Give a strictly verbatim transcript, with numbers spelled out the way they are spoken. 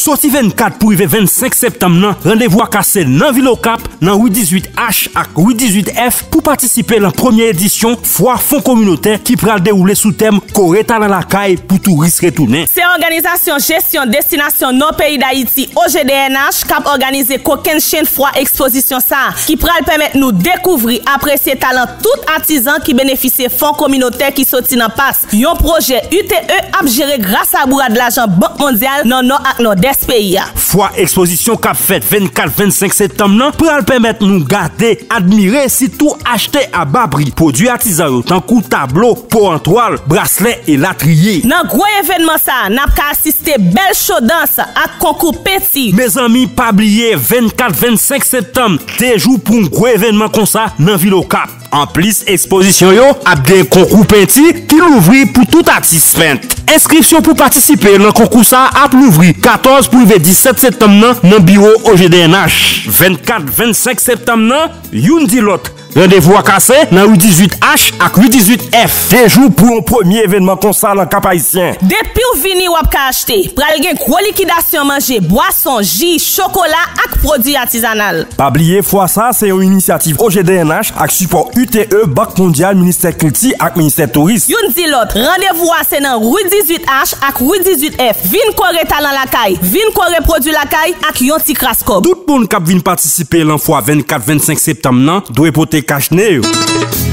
Soti vennkat pou rive vennsenk septanm nan, randevou a kase nan vil Okap, nan ri dizuit H ak ri dizuit F, pou patisipe nan premye edisyon fwa fon kominotè ki pral dewoule sou tèm Kore talan lakay pou touris retounen. Se òganizasyon jesyon destinasyon nò peyi Dayiti, O G D N H, k ap òganize kokennchenn fwa ekspozisyon sa a, ki pral pèmèt nou dekouvri, apresye talan tout atizan ki benefisye fon kominotè ki soti nan pas, yon pwojè U T E ap jere gras a bourad lajan Bank Mondyal nan Nò ak Nòdès peyi a. Fwa ekspozisyon k ap fèt vennkat vennsenk septanm nan pral pèmèt nou gade, admire, sitou achte a ba pri pwodui atizan yo, tankou tablo, po an twal, braslè, elatriye. Nan gwo evènman sa a, n ap ka asiste bèl cho dans ak konkou penti. Mezanmi, pa bliye, vennkat vennsenk septanm, de jou pou yon gwo evènman konsa nan vil Okap. Anplis ekspozisyon yo, ap gen konkou penti ki louvri pou tout atis pent. Enskripsyon pou patisipe nan konkou sa a ap louvri katòz pou rive disèt septanm nan, nan biwo O G D N H. Vennkat vennsenk septanm nan, youn di lòt, randevou a kase nan ri dizuit H ak ri dizuit F, de jou pou yon premye evènman konsa nan Kap Ayisyen. Depi w vini, w ap ka achte. Pral gen gwo likidasyon manje, bwason, ji, chokola ak pwodui atizanal. Pa bliye, fwa sa a se yon inisyativ O G D N H ak sipò U T E, Bank Mondyal, Ministè Kilti ak Ministè Touris. Youn di lòt, randevou a se nan ri dizuit H ak ri dizuit F. Vin kore talan lakay, vin kore pwodui lakay ak yon ti kras kòb. Tout moun k ap vin patisipe nan fwa vennkat vennsenk septanm nan dwe pote kach ne yo.